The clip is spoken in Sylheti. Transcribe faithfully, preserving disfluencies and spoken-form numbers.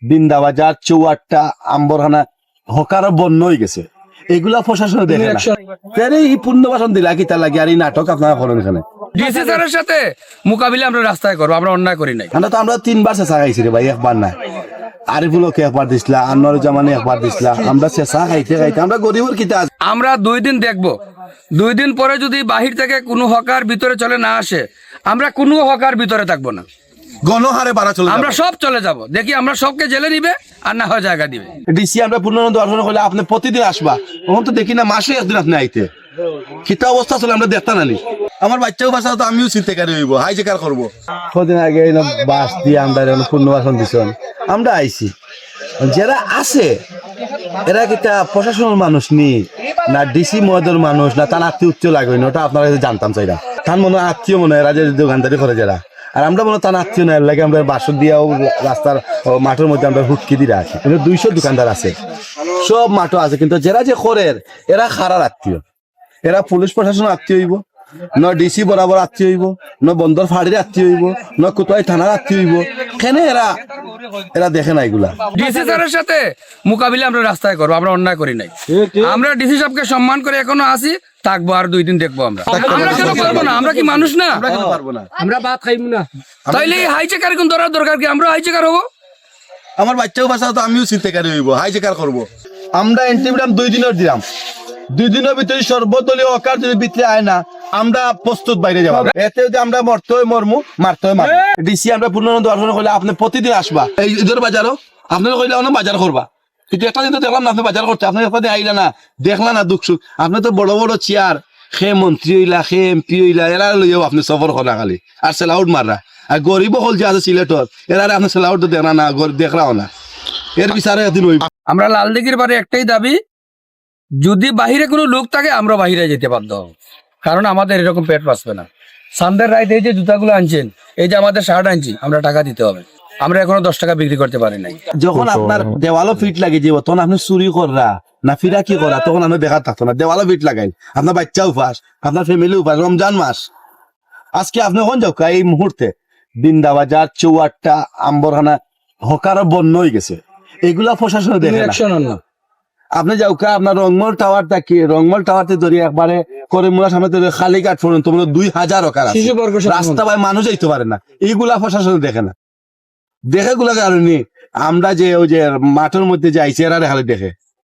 বিন্দাবাজার, চৌহাট্টা, আম্বরখানা হকারো বন্য অইগেছে। এগুলা প্রশাসনে দেখে না। ফের এই পুনর্বাসন দিলা কিতার লাগি? আর এই নাটক আপনারা করেন কেনে? ডিসি স্যারের সাথে মোকাবিলা আমরা রাস্তায় করবো, আমরা অন্যায় করি নাই। আমরা তো, আমরা তিনবার চেঁচা খাইছি রে ভাই, একবার না। আরিফুল হকে একবার দিছলা, আনোয়ারুজ্জামানে একবার দিছলা। আমরা চেঁচা খাইতে খাইতে আমরা গরিবর কিতা আছে? আমরা দুই দিন দেখবো, দুই দিন পরে যদি বাহির থেকে কোনো হকার ভিতরে চলে না আসে, আমরা কোনো হকার ভিতরে থাকবো না। গণহারে বাড়া চলে আমরা যাবে। সব চলে যাব, দেখি আমরা সবকে জেলে নিবে আর না হয় জায়গা দিবে। ডিসি আমরা পূর্ণানন্দ দর্শন করলে আপনি প্রতিদিন আসবা, এখন তো দেখি না মাসে একদিন আপনি আইতে। কিতা অবস্থা চলে আমরা দেখতা নানি। আমার বাচ্চাও বাসা তো আমিও চিন্তা করি হইব, হাই জেকার করবো। কদিন আগে এই বাস দিয়ে আমরা এখন পুনর্বাসন দিছন, আমরা আইছি। যারা আছে এরা কিতা প্রশাসনের মানুষ নি, না ডিসি মহোদয়ের মানুষ, না তার আত্মীয় উত্তর লাগে না, ওটা আপনারা কাছে জানতাম চাইলাম। তার মনে হয় আত্মীয় মনে হয় এরা যে দোকানদারি করে যারা, আর আমরা মনে হয় তার আত্মীয় না, এর লাগে আমরা বাস দিয়াও রাস্তার ও মাঠের মধ্যে আমরা হুটকি দিয়ে রাখি। কিন্তু দুইশো দোকানদার আছে, সব মাঠও আছে, কিন্তু যারা যে করের এরা খারার আত্মীয়, এরা পুলিশ প্রশাসন আত্মীয় হইব, না ডিসি বরাবর আত্মীয় হইব, না বন্দর ফাঁড়ির আত্মীয় হইব, না কোতোয়ালি থানার আত্মীয় হইব। কেনে এরা, এরা দেখে না এগুলা। ডিসি স্যারের সাথে মোকাবিলা আমরা রাস্তায় করবো, আমরা অন্যায় করি নাই। আমরা ডিসি সাহেবকে সম্মান করে এখনো আছি, থাকবো, আর দুই দিন দেখবো আমরা। আমরা কেন পারবো না? আমরা কি মানুষ না? আমরা কেন পারবো না? আমরা ভাত খাইব না। তাইলে এই হাইজেকার কোন ধরার দরকার কি? আমরা হাইজেকার হবো। আমার বাচ্চাও বাসা তো আমিও চিন্তা করি হইব, হাইজেকার করবো। আমরা আলটিমেটাম দুই দিনের দিলাম, দুই দিনের ভিতরে সর্বদলীয় হকার যদি ভিতরে আয় না, আমরা প্রস্তুত বাইরে যাওয়া। এতে যদি আমরা মরতে হয় মরমু, মারতে হয় মারমু। ডিসি আমরা পূর্ণানন্দ দর্শন করলে আপনি প্রতিদিন আসবা এই ঈদের বাজারও, আপনারা কইলে অন্য বাজার করবা, কিন্তু একটা দিন তো দেখলাম না আপনি বাজার করতে, আপনি একটা দিন আইলা না, দেখলা না দুঃখ সুখ। আপনি তো বড় বড় চেয়ার, কে মন্ত্রী হইলা, কে এমপি হইলা, এরা লইয়াও আপনি সফর করা খালি আর সেল আউট মাররা। আর গরিব হল যে আছে সিলেটর, এরা আপনি সেল আউট তো দেখরা না, গরিব দেখরাও না। এর বিচারে একদিন হইব। আমরা লালদিঘির বারে একটাই দাবি, যদি বাহিরে কোনো লোক থাকে, আমরা বাহিরে যেতে বাধ্য হব, কারণ আমাদের এরকম পেট বাঁচবে না। সানডের রাইতে এই যে জুতাগুলো আনছেন, এই যে আমাদের শার্ট আনছি, আমরা টাকা দিতে হবে। আমরা এখনো দশ টাকা বিক্রি করতে পারি নাই। যখন আপনার দেওয়ালও ফিট লাগে যে, তখন আপনি চুরি কররা না ফিরা কি করা, তখন আপনি বেকার থাকতো না। দেওয়ালও ফিট লাগাই, আপনার বাচ্চা উপাস, আপনার ফ্যামিলি উপাস, রমজান মাস। আজকে আপনি কোন যাও এই মুহূর্তে বিন্দাবাজার, চৌহাট্টা, আম্বরখানা হকারও বন্য হয়ে গেছে, এগুলা প্রশাসনে দেখে না। অ্যাকশন না। আপনি যাউকা আপনার রংমহল টাওয়ার থাকি, রংমহল টাওয়ার তে ধরি একবারে করিমুল্লাহ সামনে ধরি কালীঘাট পর্যন্ত মনে হয় দুই হাজার হকার আছে। শিশু বর্গ সহ রাস্তা ভাই মানুষ যাইতে পারে না, এইগুলা প্রশাসনে দেখে না। দেখে গুলা কারণে আমরা যে ওই যে মাঠের মধ্যে যাইছি এরা খালি দেখে।